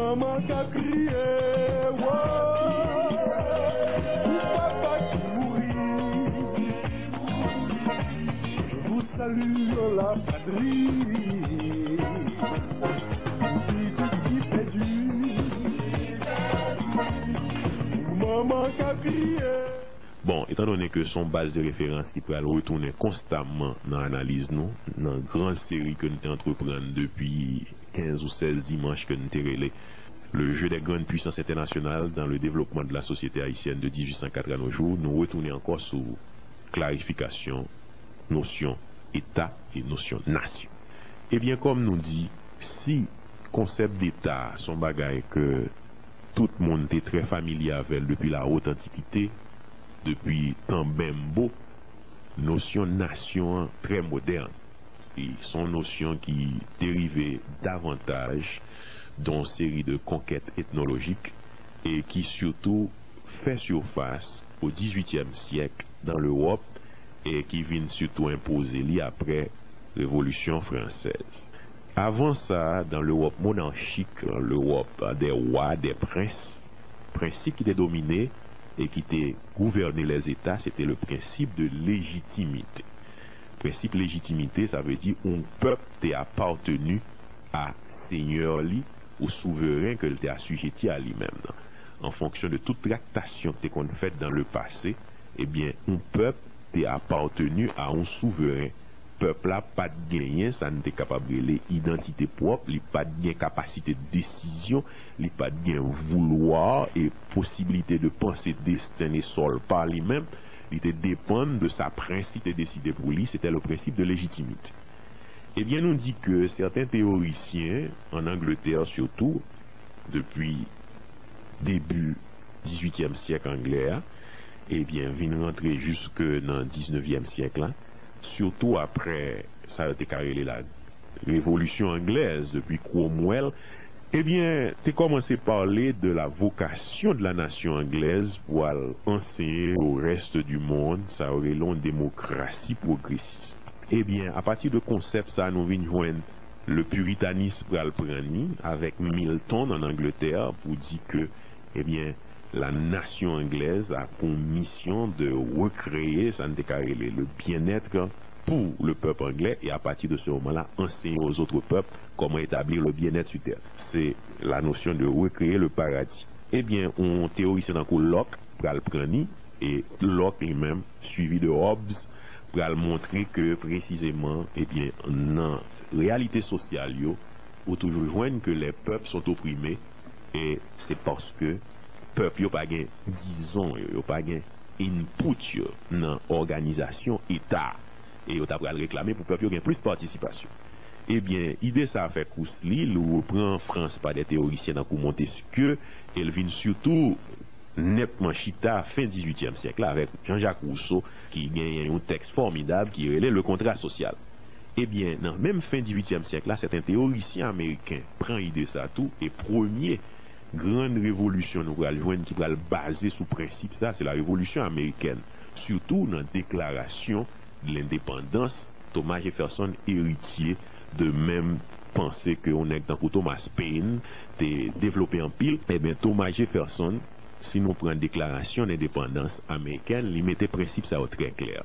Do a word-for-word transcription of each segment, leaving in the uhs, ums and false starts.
Manman ka kriye, wo, pou papa ki mouri. Je vous salue, la patrie. Pou pitit ki pèdi. Pou manman ka kriye. Bon, etan done ke se yon baz de referans ki pral retounen konstamman nan analiz nou, nan gran seri ke nou te antreprann depi kenz ou sèz dimanch ke nou te rele Le jeu des grandes puissances internationales dans le développement de la société haïtienne de dix-huit cent quatre à nos jours, nou retounen ankò sou klarifikasyon nosyon eta e nosyon nasyon. Ebyen, kòm nou di, si konsèp deta se yon bagay ke tout moun te trè familye avè l depi la haute antiquité, depi tan Bembo, nosyon nasyon an trè modèn. E se yon nosyon ki derive davantaj de yon seri de konkèt etnolojik e ki sitou fè sifas o dizuityèm syèk nan Lewòp e ki vin sitou enpoze li apre Revolisyon Fransèz. Avan sa, nan Lewòp monarchik, Lewòp des rois, des princes, prensip ki te domine e ki te gouvène lèzeta, se te le prensip de lejitimite. Prensip lejitimite, sa vle di yon pèp te apateni a senyè li ou souveren ke l te asijeti a li menm nan. An fonksyon de tout traktasyon ki te konn fèt dans le passé, ebyen, yon pèp te apateni a yon souveren. Pèp la pa t genyen sa n te kapab rele idantite pwòp, li pa t gen kapasite de desizyon, li pa t gen voulwa e posibilite de panse desten e sò l pa li menm, li te depann de sa prens li te deside pou li, se te le prensip de lejitimite. Ebyen, nou di ke sèten teyorisyen, an Angletè sitou, depi debi dizuityèm syèk anglè a, ebyen, vin rantre jiske nan diznevyèm syèk la, sitou apre sa yo te ka rele la Revolisyon anglèz, depi Cromwell, ebyen, te kòmanse pale de la vocation de la nation anglaise pou al ansenye au reste du monde, sa yo rele yon demokrasi pwogresis. Ebyen, apati de konsèp sa, nou vin jwenn le puritanisme pral pran ni avèk Milton an Angletè pou di ke, ebyen, la nation anglaise a pour mission de recréer sa n te ka rele le bien-être pour le peuple anglais et à partir de ce moment-là enseigner aux autres peuples comment établir le bien-être sur terre. C'est la notion de recréer le paradis. Ebyen, yon teyorisyen tankou Locke pral pran ni, e Locke li menm, suivi de Hobbes, pral montre ke presizeman, ebyen, nan reyalite sosyal yo, ou toujou jwenn ke les peuples sont opprimés, e se paske pèp yo pa gen dizon yo, yo pa gen input yo nan òganizasyon eta a. E yo ta pral reklame pou pèp yo gen plis patisipasyon. Ebyen, ide sa a fè kous li, li repran an Frans pa de teyorisyen tankou Montesquieu, e l vin sitou nètman chita fen dizuityèm syèk la avèk Jean-Jacques Rousseau ki genyen yon tèks fòmidab ki rele Le Contrat Social. Ebyen, nan menm fen dizuityèm syèk la, sèten teyorisyen ameriken pran ide sa tou, e premye grann revolisyon nou pral jwenn ki pral baze sou prensip sa, se la Revolisyon amerikèn, sitou nan deklarasyon de lendepandans Thomas Jefferson eritye de menm panse ke yon nèg tankou Thomas Paine te devlope anpil. Ebyen, Thomas Jefferson, si nou pran deklarasyon lendepandans amerikèn, li mete prensip sa yo trè klè.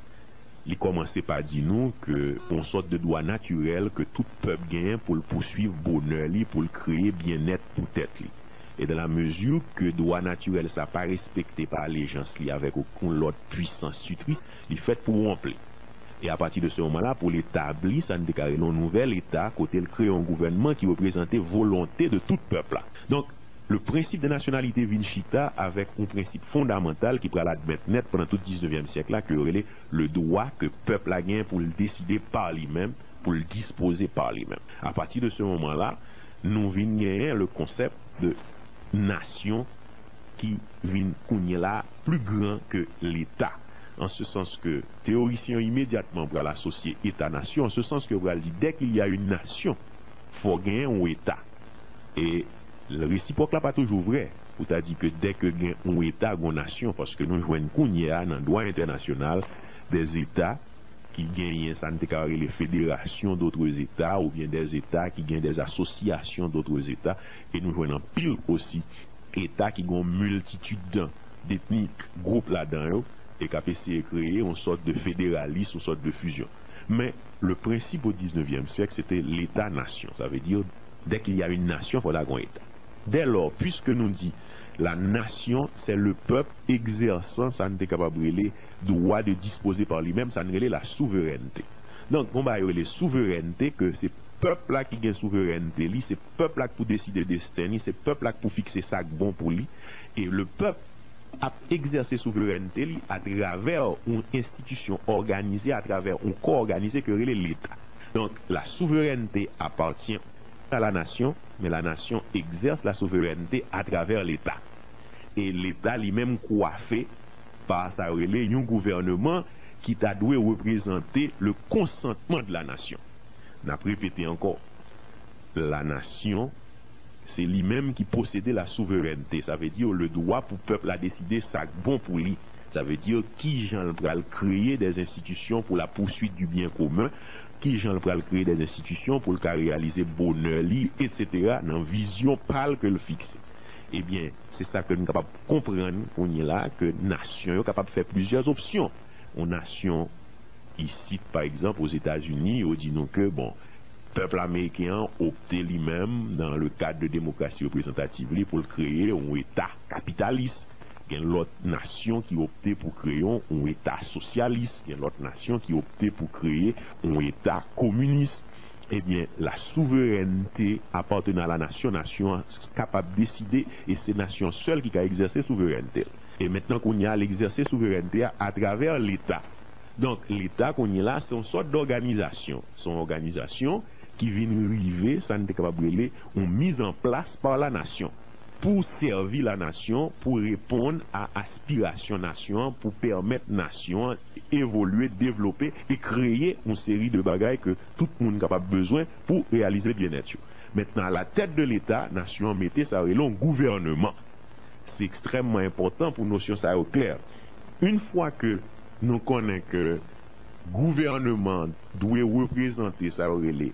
Li kòmanse pa di nou ke yon sòt de dwa natirèl ke tout pèp genyen pou l pouswiv bonè li, pou l kreye byennèt pou tèt li. E dans la mesure ke dwa natirèl sa pa respekte pa alejans li avèk okenn lòt pwisans titris, li fèt pou wonp li. E apati de se moman la, pou l etabli sa n te ka rele yon nouvèl eta, kote l kreye yon gouvènman ki reprezante volonte de tout pèp la. Donk, le prensip de nasyonalite vin chita avèk yon prensip fondamantal ki pral admèt nèt pandan tout diznevyèm syèk la, ke yo rele le dwa ke pèp la genyen pou l deside pa li menm, pou l dispoze pa li menm. Apati de se moman la, nou vin genyen le konsèp de nasyon ki vin kounye la pli gran ke Leta. An se sans ke teyorisyen yo imedyatman pral asosye Eta-nasyon, an se sans ke yo pral di, dès qu'il y a une nation, fò genyen yon Eta. E resipwòk la pa toujou vrè. Ou ta di ke dès que gen yon Eta, gen yon nasyon, paske nou jwenn kounye a nan dwa entènasyonal des États ki genyen sa n te ka rele fédération d'autres États oubyen des États ki gen des associations d'autres États, e nou jwenn anpil osi eta ki gen yon miltitid d'ethnies, gwoup ladan yo, e k ap eseye kreye yon sòt de fédéralisme, yon sòt de fusion. Men, le principe au dix-neuvième siècle, c'était l'État-nation. Ça veut dire, dès qu'il y a une nation, il faut avoir un État. Dès lors, puisque nous dit la nation, c'est le peuple exerçant, sa n te kapab rele, droit de disposer par lui-même, sa n rele la souveraineté. Donk, gon bagay yo rele souverènte, ke se pèp la ki gen souverènte li, se pèp la ki pou deside desten li, se pèp la ki pou fikse sa k bon pou li, e le pèp ap egzèse souverènte li atravè yon enstitisyon òganize, atravè yon kò òganize ke rele Leta. Donk, la souveraineté appartient à la nation, mais la nation exerce la souveraineté à travers l'État. E Leta li menm kwafe pa sa yo rele yon gouvènman ki ta dwe reprezante le consentement de la nation. N ap repete ankò, la nation, se li menm ki posede la souverènte, sa vle di le dwa pou pèp la deside sa k bon pou li. Sa vle di kijan l pral kreye des institutions pour la poursuite du bien commun, kijan l pral kreye des institutions pou l ka reyalize bonè li, etsetera, nan vizyon pa l ke l fikse. Ebyen, se sa ke nou kapab konprann kounye la, ke nasyon yo kapab fè plizyè opsyon. Yon nasyon isit, pa egzanp, Ozetazini, yo di nou ke, bon, pèp ameriken an opte li menm, dans le cadre de démocratie représentative li, pou l kreye yon eta kapitalis. Gen lòt nasyon ki opte pou kreye yon eta sosyalis. Gen lòt nasyon ki opte pou kreye yon eta kominis. Ebyen, la souverènte appartenant à la nation, nasyon an kapab deside, e se nasyon an sèl ki ka egzèse souverènte l. E mentnan, kounye a, l egzèse souverènte a atravè Leta. Donk, Leta, kounye la, se yon sòt dòganizasyon. Se yon òganizasyon ki vin rive, sa n te kapab rele, yon mise en place par la nation. Pou sèvi la nation, pou reponn a aspirasyon nasyon an, pou pèmèt nasyon an evolye, devlope e kreye yon seri de bagay ke tout moun kapab bezwen pou reyalize byennèt yo. Mentnan, a la tèt de Leta, nasyon an mete sa yo rele yon gouvènman. Se ekstrèmman enpòtan pou nosyon sa yo klè. Yon fwa ke nou konnen ke gouvènman an dwe reprezante sa yo rele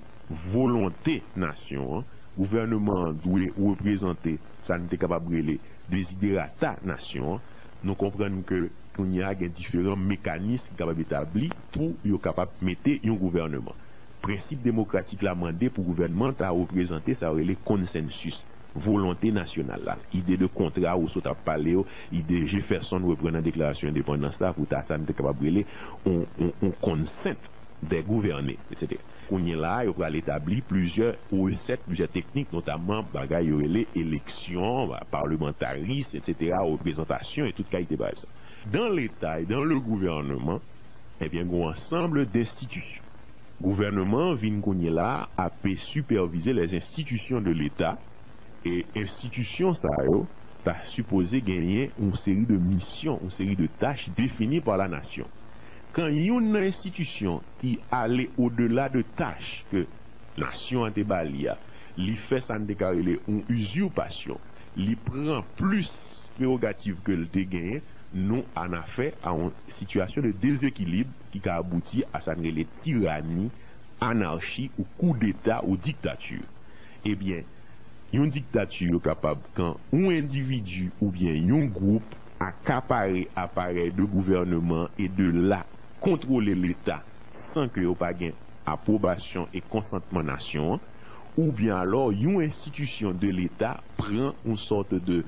volonte nasyon an, gouvènman an dwe reprezante sa n te kapab rele deziderata nasyon an, nou konprann ke kounye a gen diferan mekanis ki kapab etabli pou yo kapab mete yon gouvènman. Prensip demokratik la mande pou gouvènman ta reprezante sa yo rele konsansis, volonte nasyonal la, ide de kontra ou sot ap pale yo, ide Jefferson reprann nan deklarasyon endepandans la pou ta sa n te kapab rele yon, yon, yon consent des gouvernés, etsetera. Kounye la, yo pral etabli plizyè resèt, plizyè teknik, notamman bagay yo rele eleksyon, parlementarisme, etsetera, reprezantasyon e tout kalite bagay sa. Dans l'État et dans le gouvernement, ebyen, gen yon ansanm de enstitisyon. Gouvènman an vin kounye la a ap sipèvize les institutions de l'État, e enstitisyon sa yo ta sipoze genyen yon seri de misyon, yon seri de tach defini pa la nasyon. Kan youn nan enstitisyon ki ale odela de tach ke nasyon an te ba li a, li fè sa n te ka rele yon izipasyon, li pran plis prerogativ ke l te genyen, nou an afè a yon sitiyasyon de dezekilib ki ka abouti a sa n rele tirani, anarchi ou koudeta ou diktati. Ebyen, yon diktati yo kapab, kan yon endividi oubyen yon gwoup akapare aparèy de gouvènman e de la kontwole Leta san ke yo pa gen apwobasyon e konsantman nasyon an, oubyen alò yon enstitisyon de Leta pran yon sòt de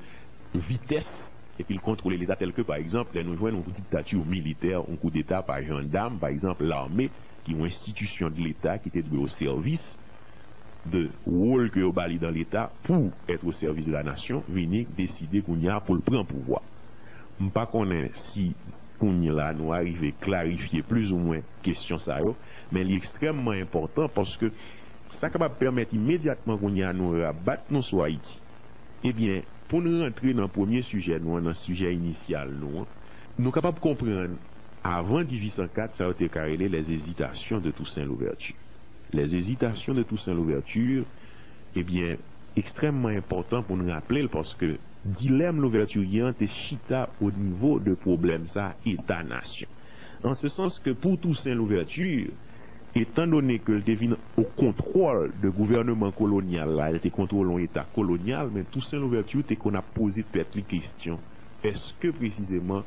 vitès epi l kontwole Leta, tèlke pa egzanp lè nou jwenn yon diktati militè, yon koudeta pa jandam, pa egzanp lame, ki yon enstitisyon de Leta ki te dwe o sèvis de wòl ke yo ba li dan Leta pou èt o sèvis de la nasyon, vini deside kounye a pou l pran pouvwa. M pa konnen si kounye la nou arive klarifye plizoumwen kesyon sa yo, men li ekstrèmman enpòtan paske sa kapab pèmèt imedyatman kounye a nou rabat nou sou Ayiti. Ebyen, pou n rantre nan premye sijè nou an, nan sijè inisyal nou an, nou kapab konprann avan dizuit san kat sa yo te ka rele les hésitations de Toussaint Louverture. Les hésitations de Toussaint Louverture, ebyen, ekstrèmman enpòtan pou n raple l paske dilèm Louverturyen an te chita o nivo de pwoblèm sa eta nasyon. En ce sens que pour Toussaint Louverture, étant donné ke l te vin o kontwòl de gouvènman kolonyal la, l te kontwole yon eta kolonyal, men Toussaint Louverture te konn ap poze tèt li kesyon, èske presizeman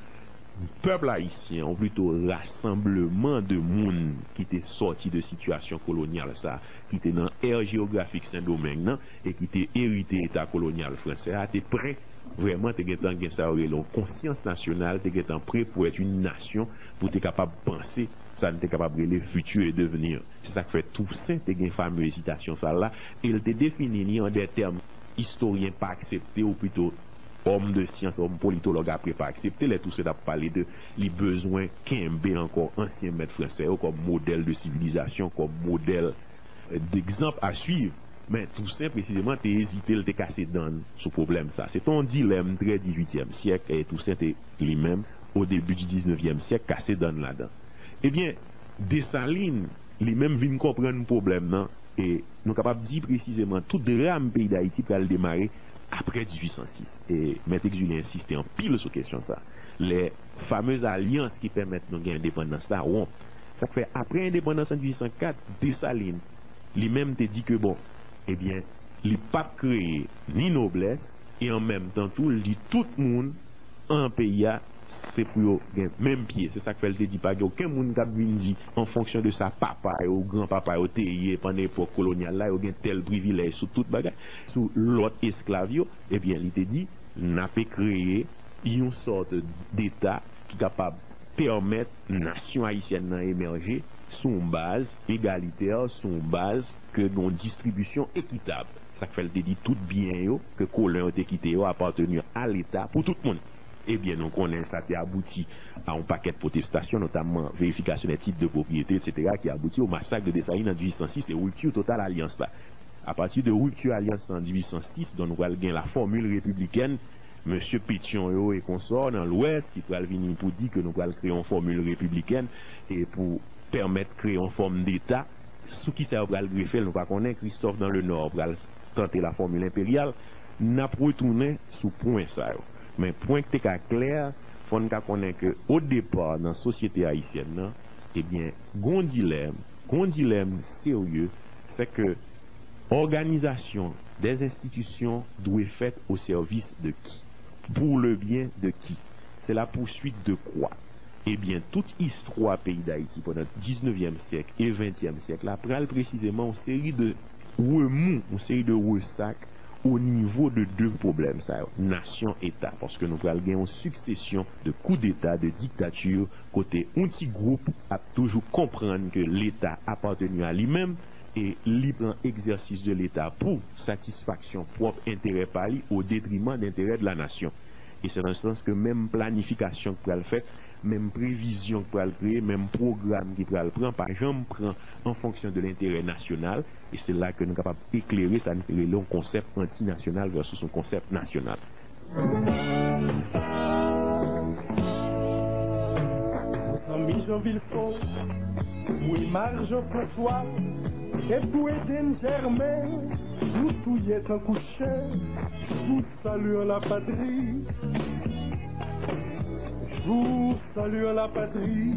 pèp ayisyen, ou plito rasanbleman de moun ki te sòti de sitiyasyon kolonyal sa, ki te nan è jewografik Sendomeng nan, e ki te erite eta kolonyal fransè a, te prè vrèman, te gentan gen sa yo rele yon konsyans nasyonal, te gentan prè pou èt yon nasyon, pou te kapab panse sa n te kapab rele futur et devenir. Se sa k fè Tousen te gen fame ezitasyon sa la, e l te defini li an de tèm istoryen pa aksepte, ou pito òm de syans, òm politològ apre pa aksepte, lè Tousen t ap pale de li bezwen kenbe ankò ansyen mèt fransè yo kòm modèl de sivilizasyon, kòm modèl degzanp a swiv. Men Tousen presizeman te ezite, l te kase dann sou pwoblèm sa. Se te yon dilèm trè dizuityèm syèk, e Tousen te li menm, o debi di diznevyèm syèk, kase dann ladan. Ebyen, Desalin li menm vin konprann pwoblèm nan, e nou kapab di presizeman tout dram peyi Dayiti pral demare apre dizuit san sis. E Mèt Exilien ensiste anpil sou kesyon sa. Lè famez alyans ki pèmèt nou gen endepandans la wonp. Sa k fè apre endepandans an dizuit san kat, Desalin li menm te di ke bon, ebyen, li p ap kreye ni noblès, e an menm tan tou, li di tout moun an peyi a, se pou yo gen menm pye. Se sa k fè l te di pa gen okenn moun k ap vin di, an fonksyon de sa papa yo ou granpapa yo te ye pandan epòk kolonyal la, yo gen tèl privilèj sou tout bagay, sou lòt esklav yo. Ebyen, li te di, n ape kreye yon sòt deta ki kapab pèmèt nasyon ayisyèn nan emèje sou yon baz egalitè, sou yon baz ke gen yon distribisyon ekitab. Sa k fè l te di tout byen yo ke kolon yo te kite yo apateni a Leta pou tout moun. Ebyen, nou konnen sa te abouti a yon pakèt pwotestasyon, notamman verifikasyon de tit de pwopriyete, etsetera, ki abouti o masak de Desalin an dizuit san sis e ripti total alyans la. Apati de ripti alyans la an dizuit san sis, donk nou pral gen la fòmil repiblikèn, mesye Petyon yo e konsò nan Lwès ki pral vini pou di ke nou pral kreye yon fòmil repiblikèn e pou pèmèt kreye yon fòm deta. Sou kisa yo pral grefe l, nou pa konnen. Christophe dans le Nord pral tante la fòmil enperyal. N ap retounen sou pwen sa yo. Men pwen ki te ka klè, fò n ka konnen ke o depa nan sosyete ayisyèn nan, ebyen, gon dilèm, gon dilèm serye, se ke òganizasyon dè enstitisyon dwe fèt o sèvis de ki? Pour le bien de qui? C'est la poursuite de quoi? Ebyen, tout istwa peyi Dayiti pandan diznevyèm syèk e ventyèm syèk la pral presizeman yon seri de remou, yon seri de resak o nivo de de pwoblèm sa yo, nasyon-eta, paske nou pral gen yon siksesyon de koudeta, de diktati, kote yon ti gwoup ap toujou konprann ke Leta apateni a li menm, e li pran egzèsis de Leta pou satisfaksyon pwòp enterè pa li, o detriman de enterè de la nasyon. E se nan sans ke menm planifikasyon ki pral fèt, menm previzyon ki pral kreye, menm pwogram ki pral pran, pa janm pran an fonksyon de lenterè nasyonal. E se la ke nou kapab eklere sa n rele yon konsèp antinasyonal versus yon konsèp nasyonal. Zanmi Jan Vilfo, Wimar Jan Franswa, e pou Eden Jèmen, nou touye tankou chen. Je vous salue en la patrie. Je vous salue en la patrie.